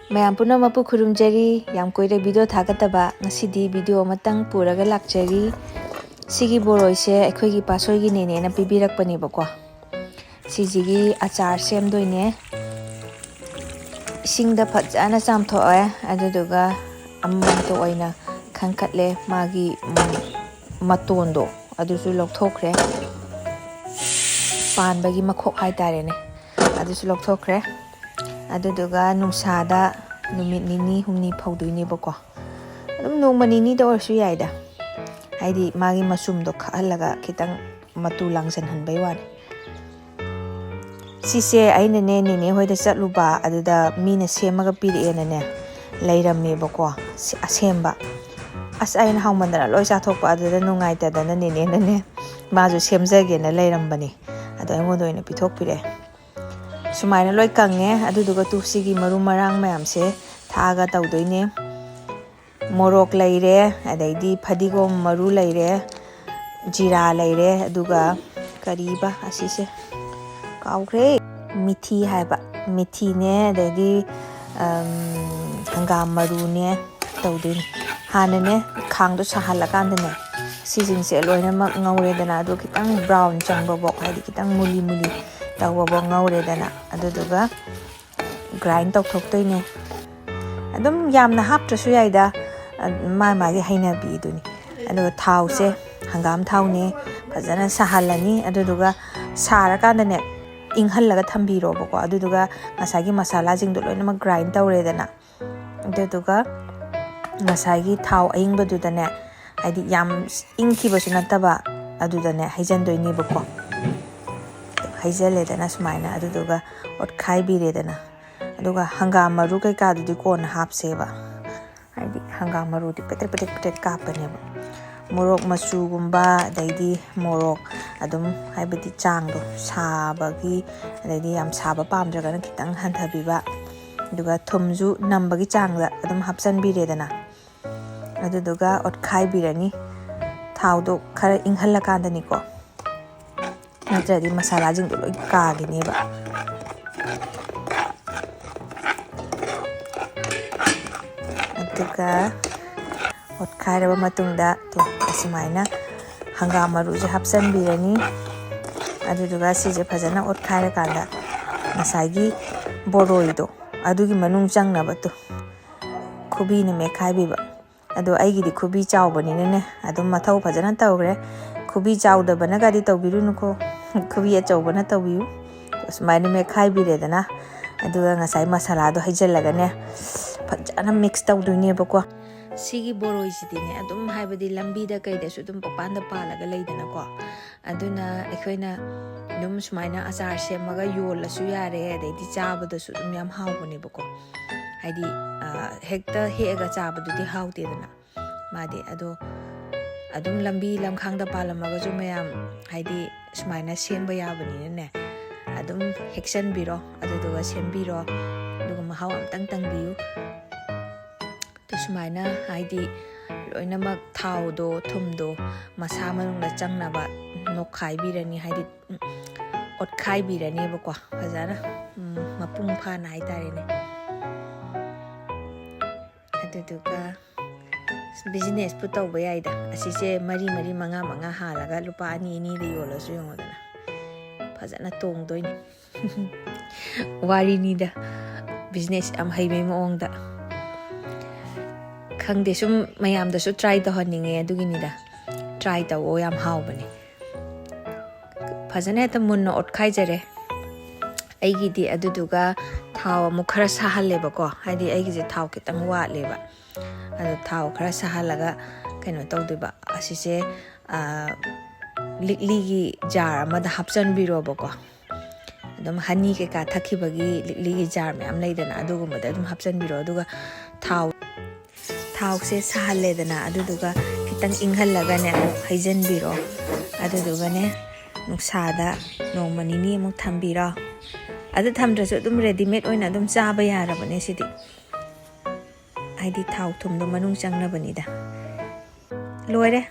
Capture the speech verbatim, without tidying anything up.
ꯃꯌꯥꯝ ꯄꯨꯝꯅꯃꯛꯄꯨ ꯈꯨꯔꯨꯝꯖꯔꯤ꯫ ꯌꯥꯝ ꯀꯨꯏꯔꯦ ꯚꯤꯗꯤꯑꯣ ꯊꯥꯒꯠꯇꯕ꯫ ꯉꯁꯤꯗꯤ ꯚꯤꯗꯤꯑꯣ ꯑꯃꯇꯪ ꯄꯨꯔꯒ ꯂꯥꯛꯆꯔꯤ꯫ ꯁꯤꯒꯤ ꯕꯣꯔꯣꯏꯁꯦ ꯑꯩꯈꯣꯏꯒꯤ ꯄꯥꯁꯣꯏꯒꯤ ꯅꯦꯅꯦꯅ ꯄꯤꯕꯤꯔꯛꯄꯅꯦꯕꯀꯣ꯫ ꯁꯤꯁꯤꯒꯤ ꯑꯆꯥꯔ ꯁꯦꯝꯗꯣꯏꯅꯦ꯫ ꯏꯁꯤꯡꯗ ꯐꯖꯅ ꯆꯥꯝꯊꯣꯛꯑꯦ, ꯑꯗꯨꯗꯨꯒ ꯑꯃꯝꯕꯗ ꯑꯣꯏꯅ ꯈꯟꯀꯠꯂꯦ꯫ ꯃꯥꯒꯤ, ꯎꯝ, ꯃꯇꯣꯟꯗꯣ ꯑꯗꯨꯁꯨ ꯂꯧꯊꯣꯛꯈ꯭ꯔꯦ꯫ ꯄꯥꯟꯕꯒꯤ ꯃꯈꯣꯛ ꯍꯥꯏꯇꯥꯔꯦꯅꯦ, ꯑꯗꯨꯁꯨ ꯂꯧꯊꯣꯛꯈ꯭ꯔꯦ꯫ ꯑꯗꯨꯗꯨꯒ ꯅꯨꯡꯁꯥꯗ ꯅꯨꯃꯤꯠ ꯅꯤꯅꯤ ꯍꯨꯝꯅꯤ ꯐꯧꯗꯣꯏꯅꯦꯕꯀꯣ꯫ ꯑꯗꯨꯝ ꯅꯣꯡꯃ ꯅꯤꯅꯤꯗ ꯑꯣꯏꯔꯁꯨ ꯌꯥꯏꯗ, ꯍꯥꯏꯗꯤ ꯃꯥꯒꯤ ꯃꯆꯨꯝꯗꯣ ꯈꯛꯍꯜꯂꯒ ꯈꯤꯇꯪ ꯃꯇꯨ ꯂꯥꯡꯁꯟꯍꯟꯕꯩ ꯋꯥꯅꯤ꯫ ꯁꯤꯁꯦ ꯑꯩꯅꯅꯦ, ꯅꯦꯅꯦ ꯍꯣꯏꯗ ꯆꯠꯂꯨꯕ, ꯑꯗꯨꯗ ꯃꯤꯅ ꯁꯦꯝꯃꯒ ꯄꯤꯔꯛꯑꯦꯅꯅꯦ ꯂꯩꯔꯝꯃꯦꯕꯀꯣ, ꯁꯤ ꯑꯁꯦꯝꯕ꯫ ꯑꯁ, ꯑꯩꯅ ꯍꯥꯎꯃꯟꯗꯅ ꯂꯣꯏ ꯆꯥꯊꯣꯛꯄ, ꯑꯗꯨꯗ ꯅꯨꯡꯉꯥꯏꯇꯗꯅ ꯅꯦꯅꯦꯅꯅꯦ ꯃꯥꯁꯨ ꯁꯦꯝꯖꯒꯦꯅ ꯂꯩꯔꯝꯕꯅꯤ꯫ ꯑꯗꯣ ꯑꯩꯉꯣꯟꯗ ꯑꯣꯏꯅ ꯄꯤꯊꯣꯛꯄꯤꯔꯛꯑꯦ꯫ ꯁꯨꯃꯥꯏꯅ ꯂꯣꯏ ꯀꯪꯉꯦ꯫ ꯑꯗꯨꯗꯨꯒ ꯇꯨ ꯁꯤꯒꯤ ꯃꯔꯨ ꯃꯔꯥꯡ ꯃꯌꯥꯝꯁꯦ ꯊꯥꯛꯑꯒ ꯇꯧꯗꯣꯏꯅꯦ꯫ ꯃꯣꯔꯣꯛ ꯂꯩꯔꯦ, ꯑꯗꯩꯗꯤ ꯐꯗꯤꯒꯣꯝ ꯃꯔꯨ ꯂꯩꯔꯦ, ꯖꯤꯔꯥ ꯂꯩꯔꯦ, ꯑꯗꯨꯒ ꯀꯔꯤꯕ ꯑꯁꯤꯁꯦ, ꯀꯥꯎꯈ꯭ꯔꯦ꯫ ꯃꯤꯊꯤ ꯍꯥꯏꯕ, ꯃꯤꯊꯤꯅꯦ, ꯑꯗꯩꯗꯤ, ꯑꯝ, ꯍꯪꯒꯥꯝ ꯃꯔꯨꯅꯦ ꯇꯧꯗꯣꯏꯅꯦ꯫ ꯍꯥꯟꯅꯅꯦ, ꯈꯥꯡꯗꯣ ꯁꯥꯍꯜꯂꯀꯥꯟꯗꯅꯦ, ꯁꯤꯁꯤꯡꯁꯦ ꯂꯣꯏꯅꯃꯛ ꯉꯧꯔꯦꯗꯅ, ꯑꯗꯨ ꯈꯤꯇꯪ ꯕ꯭ꯔꯥꯎꯟ ꯆꯪꯕꯐꯥꯎ, ꯍꯥꯏꯗꯤ ꯈꯤꯇꯪ ꯃꯨꯂꯤ ꯃꯨꯂꯤ ꯇꯧꯕꯐꯥꯎ ꯉꯧꯔꯦꯗꯅ, ꯑꯗꯨꯗꯨꯒ ꯒ꯭ꯔꯥꯏꯟ ꯇꯧꯊꯣꯛꯇꯣꯏꯅꯦ꯫ ꯑꯗꯨꯝ ꯌꯥꯝꯅ ꯍꯥꯞꯇ꯭ꯔꯁꯨ ꯌꯥꯏꯗ, ꯃꯥ ꯃꯥꯒꯤ ꯍꯩꯅꯕꯤꯗꯨꯅꯤ꯫ ꯑꯗꯨꯒ ꯊꯥꯎꯁꯦ, ꯍꯪꯒꯥꯝ ꯊꯥꯎꯅꯦ, ꯐꯖꯅ ꯁꯥꯍꯜꯂꯅꯤ꯫ ꯑꯗꯨꯗꯨꯒ ꯁꯥꯔꯀꯥꯟꯗꯅꯦ, ꯏꯪꯍꯜꯂꯒ ꯊꯝꯕꯤꯔꯣꯕꯀꯣ꯫ ꯑꯗꯨꯗꯨꯒ ꯉꯁꯥꯏꯒꯤ ꯃꯁꯥꯂꯥꯁꯤꯡꯗꯣ ꯂꯣꯏꯅꯃꯛ ꯒ꯭ꯔꯥꯏꯟ ꯇꯧꯔꯦꯗꯅ, ꯑꯗꯨꯗꯨꯒ ꯉꯁꯥꯏꯒꯤ ꯊꯥꯎ ꯑꯏꯪꯕꯗꯨꯗꯅꯦ, ꯍꯥꯏꯗꯤ ꯌꯥꯝ ꯏꯪꯈꯤꯕꯁꯨ ꯅꯠꯇꯕ, ꯑꯗꯨꯗꯅꯦ ꯍꯩꯖꯤꯟꯗꯣꯏꯅꯦꯕꯀꯣ꯫ ꯍꯩꯖꯤꯜꯂꯦꯗꯅ ꯁꯨꯃꯥꯏꯅ, ꯑꯗꯨꯗꯨꯒ ꯑꯣꯠꯈꯥꯏꯕꯤꯔꯦꯗꯅ꯫ ꯑꯗꯨꯒ ꯍꯪꯒꯥꯝ ꯃꯔꯨ ꯀꯩꯀꯥꯗꯨꯗꯤ ꯀꯣꯟꯅ ꯍꯥꯞꯁꯦꯕ, ꯍꯥꯏꯗꯤ ꯍꯪꯒꯥꯝ ꯃꯔꯨꯗꯤ ꯄꯦꯇ꯭ꯔꯦꯛ ꯄꯦꯇ꯭ꯔꯦꯛ ꯄꯦꯇ꯭ꯔꯦꯛ ꯀꯥꯞꯄꯅꯦꯕ꯫ ꯃꯣꯔꯣꯛ ꯃꯆꯨꯒꯨꯝꯕ, ꯑꯗꯩꯗꯤ ꯃꯣꯔꯣꯛ ꯑꯗꯨꯝ, ꯍꯥꯏꯕꯗꯤ ꯆꯥꯡꯗꯣ, ꯁꯥꯕꯒꯤ, ꯑꯗꯩꯗꯤ ꯌꯥꯝ ꯁꯥꯕ ꯄꯥꯝꯗ꯭ꯔꯒꯅ ꯈꯤꯇꯪ ꯍꯟꯊꯕꯤꯕ꯫ ꯑꯗꯨꯒ ꯊꯨꯝꯁꯨ ꯅꯝꯕꯒꯤ ꯆꯥꯡꯗ ꯑꯗꯨꯝ ꯍꯥꯞꯆꯟꯕꯤꯔꯦꯗꯅ, ꯑꯗꯨꯗꯨꯒ ꯑꯣꯠꯈꯥꯏꯕꯤꯔꯅꯤ꯫ ꯊꯥꯎꯗꯣ ꯈꯔ ꯏꯪꯍꯜꯂꯀꯥꯟꯗꯅꯤꯀꯣ, ꯅꯠꯇ꯭ꯔꯗꯤ ꯃꯁꯥꯂꯥꯁꯤꯡꯗꯣ ꯂꯣꯏ ꯀꯥꯈꯤꯅꯦꯕ꯫ ꯑꯗꯨꯒ ꯑꯣꯠꯈꯥꯏꯔꯕ ꯃꯇꯨꯡꯗ ꯇꯨ ꯑꯁꯨꯃꯥꯏꯅ ꯍꯪꯒꯥꯝ ꯃꯔꯨꯁꯦ ꯍꯥꯞꯆꯤꯟꯕꯤꯔꯅꯤ꯫ ꯑꯗꯨꯗꯨꯒ ꯁꯤꯁꯦ ꯐꯖꯅ ꯑꯣꯠꯈꯥꯏꯔꯀꯥꯟꯗ ꯉꯁꯥꯏꯒꯤ ꯕꯣꯔꯣꯏꯗꯣ ꯑꯗꯨꯒꯤ ꯃꯅꯨꯡ ꯆꯪꯅꯕ ꯇꯨ ꯈꯨꯕꯤꯅ ꯃꯦꯠꯈꯥꯏꯕꯤꯕ꯫ ꯑꯗꯣ ꯑꯩꯒꯤꯗꯤ ꯈꯨꯕꯤ ꯆꯥꯎꯕꯅꯤꯅꯅꯦ ꯑꯗꯨꯝ ꯃꯊꯧ ꯐꯖꯅ ꯇꯧꯈ꯭ꯔꯦ꯫ ꯈꯨꯕꯤ ꯆꯥꯎꯗꯕꯅꯒꯗꯤ ꯇꯧꯕꯤꯔꯨꯅꯨꯀꯣ, ꯈꯨꯕꯤ ꯑꯆꯧꯕꯅ ꯇꯧꯕꯤꯌꯨ꯫ ꯑꯁꯨꯃꯥꯏꯅ ꯃꯦꯠꯈꯥꯏꯕꯤꯔꯦꯗꯅ, ꯑꯗꯨꯒ ꯉꯁꯥꯏ ꯃꯁꯥꯂꯥꯗꯣ ꯍꯩꯖꯤꯜꯂꯒꯅꯦ ꯐꯖꯅ ꯃꯤꯛꯁ ꯇꯧꯗꯣꯏꯅꯦꯕꯀꯣ꯫ ꯁꯤꯒꯤ ꯕꯣꯔꯣꯏꯁꯤꯗꯤꯅꯦ ꯑꯗꯨꯝ, ꯍꯥꯏꯕꯗꯤ ꯂꯝꯕꯤꯗ ꯀꯩꯗꯁꯨ ꯑꯗꯨꯝ ꯄꯪꯄꯥꯟꯗ ꯄꯥꯜꯂꯒ ꯂꯩꯗꯅꯀꯣ꯫ ꯑꯗꯨꯅ ꯑꯩꯈꯣꯏꯅ ꯑꯗꯨꯝ ꯁꯨꯃꯥꯏꯅ ꯑꯆꯥꯔ ꯁꯦꯝꯃꯒ ꯌꯣꯜꯂꯁꯨ ꯌꯥꯔꯦ, ꯑꯗꯩꯗꯤ ꯆꯥꯕꯗꯁꯨ ꯑꯗꯨꯝ ꯌꯥꯝ ꯍꯥꯎꯕꯅꯦꯕꯀꯣ꯫ ꯍꯥꯏꯗꯤ, ꯑ, ꯍꯦꯛꯇ ꯍꯦꯛꯑꯒ ꯆꯥꯕꯗꯨꯗꯤ ꯍꯥꯎꯇꯦꯗꯅ ꯃꯥꯗꯤ꯫ ꯑꯗꯣ ꯑꯗꯨꯝ ꯂꯝꯕꯤ ꯂꯝꯈꯥꯡꯗ ꯄꯥꯜꯂꯝꯃꯒꯁꯨ ꯃꯌꯥꯝ, ꯍꯥꯏꯗꯤ, ꯁꯨꯃꯥꯏꯅ ꯁꯦꯝꯕ ꯌꯥꯕꯅꯤꯅꯅꯦ, ꯑꯗꯨꯝ ꯍꯦꯛꯆꯟꯕꯤꯔꯣ, ꯑꯗꯨꯗꯨꯒ ꯁꯦꯝꯕꯤꯔꯣ, ꯑꯗꯨꯒ ꯃꯍꯥꯎ ꯑꯝꯇꯪ ꯇꯪꯕꯤꯌꯨ꯫ ꯑꯗꯨ ꯁꯨꯃꯥꯏꯅ, ꯍꯥꯏꯗꯤ, ꯂꯣꯏꯅꯃꯛ ꯊꯥꯎꯗꯣ, ꯊꯨꯝꯗꯣ ꯃꯁꯥ ꯃꯅꯨꯡꯗ ꯆꯪꯅꯕ ꯅꯣꯛꯈꯥꯏꯕꯤꯔꯅꯤ, ꯍꯥꯏꯗꯤ, ꯎꯝ, ꯑꯣꯠꯈꯥꯏꯕꯤꯔꯅꯦꯕꯀꯣ ꯐꯖꯅ, ꯎꯝ, ꯃꯄꯨꯡ ꯐꯥꯅ ꯍꯥꯏꯇꯥꯔꯦꯅꯦ꯫ ꯑꯗꯨꯗꯨꯒ ꯕꯤꯖꯤꯅꯦꯁꯄꯨ ꯇꯧꯕ ꯌꯥꯏꯗ꯫ ꯑꯁꯤꯁꯦ ꯃꯔꯤ ꯃꯔꯤ, ꯃꯉꯥ ꯃꯉꯥ ꯍꯥꯜꯂꯒ ꯂꯨꯄꯥ ꯑꯅꯤ ꯑꯅꯤꯗ ꯌꯣꯜꯂꯁꯨ ꯌꯦꯡꯉꯣꯗꯅ, ꯐꯖꯅ ꯇꯣꯡꯗꯣꯏꯅꯤ꯫ ꯋꯥꯔꯤꯅꯤꯗ, ꯕꯤꯖꯤꯅꯦꯁ ꯌꯥꯝ ꯍꯩꯕꯩ ꯃꯑꯣꯡꯗ꯫ ꯈꯪꯗꯦ, ꯁꯨꯝ ꯃꯌꯥꯝꯗꯁꯨ ꯇ꯭ꯔꯥꯏ ꯇꯧꯍꯟꯅꯤꯡꯉꯦ, ꯑꯗꯨꯒꯤꯅꯤꯗ꯫ ꯇ꯭ꯔꯥꯏ ꯇꯧꯑꯣ, ꯌꯥꯝ ꯍꯥꯎꯕꯅꯦ꯫ ꯐꯖꯅ ꯍꯦꯛꯇ ꯃꯨꯟꯅ ꯑꯣꯠꯈꯥꯏꯖꯔꯦ꯫ ꯑꯩꯒꯤꯗꯤ ꯑꯗꯨꯗꯨꯒ ꯊꯥꯎ ꯑꯃꯨꯛ ꯈꯔ ꯁꯥꯍꯜꯂꯦꯕꯀꯣ, ꯍꯥꯏꯗꯤ ꯑꯩꯒꯤꯁꯦ ꯊꯥꯎ ꯈꯤꯇꯪ ꯋꯥꯠꯂꯦꯕ꯫ ꯑꯗꯣ ꯊꯥꯎ ꯈꯔ ꯁꯥꯍꯜꯂꯒ ꯀꯩꯅꯣ ꯇꯧꯗꯣꯏꯕ, ꯑꯁꯤꯁꯦ, ꯑ, ꯂꯤꯛꯂꯤꯒꯤ ꯖꯥꯔ ꯑꯃꯗ ꯍꯥꯞꯆꯤꯟꯕꯤꯔꯣꯕꯀꯣ꯫ ꯑꯗꯨꯝ ꯍꯅꯤ ꯀꯩꯀꯥ ꯊꯛꯈꯤꯕꯒꯤ ꯂꯤꯛꯂꯤꯒꯤ ꯖꯥꯔ ꯃꯌꯥꯝ ꯂꯩꯗꯅ, ꯑꯗꯨꯒꯨꯝꯕꯗ ꯑꯗꯨꯝ ꯍꯥꯞꯆꯤꯟꯕꯤꯔꯣ꯫ ꯑꯗꯨꯒ ꯊꯥꯎ, ꯊꯥꯎꯁꯦ ꯁꯥꯍꯜꯂꯦꯗꯅ, ꯑꯗꯨꯗꯨꯒ ꯈꯤꯇꯪ ꯏꯪꯍꯜꯂꯒꯅꯦ ꯑꯃꯨꯛ ꯍꯩꯖꯤꯟꯕꯤꯔꯣ꯫ ꯑꯗꯨꯗꯨꯒꯅꯦ ꯅꯨꯡꯁꯥꯗ ꯅꯣꯡꯃ ꯅꯤꯅꯤ ꯑꯃꯨꯛ ꯊꯝꯕꯤꯔꯣ꯫ ꯑꯗꯨ ꯊꯝꯗ꯭ꯔꯁꯨ ꯑꯗꯨꯝ ꯔꯦꯗꯤꯃꯦꯗ ꯑꯣꯏꯅ ꯑꯗꯨꯝ ꯆꯥꯕ ꯌꯥꯔꯕꯅꯦ ꯁꯤꯗꯤ꯫ ꯍꯥꯏꯗꯤ ꯊꯥꯎ ꯊꯨꯝꯗꯣ ꯃꯅꯨꯡ ꯆꯪꯅꯕꯅꯤꯗ꯫ ꯂꯣꯏꯔꯦ꯫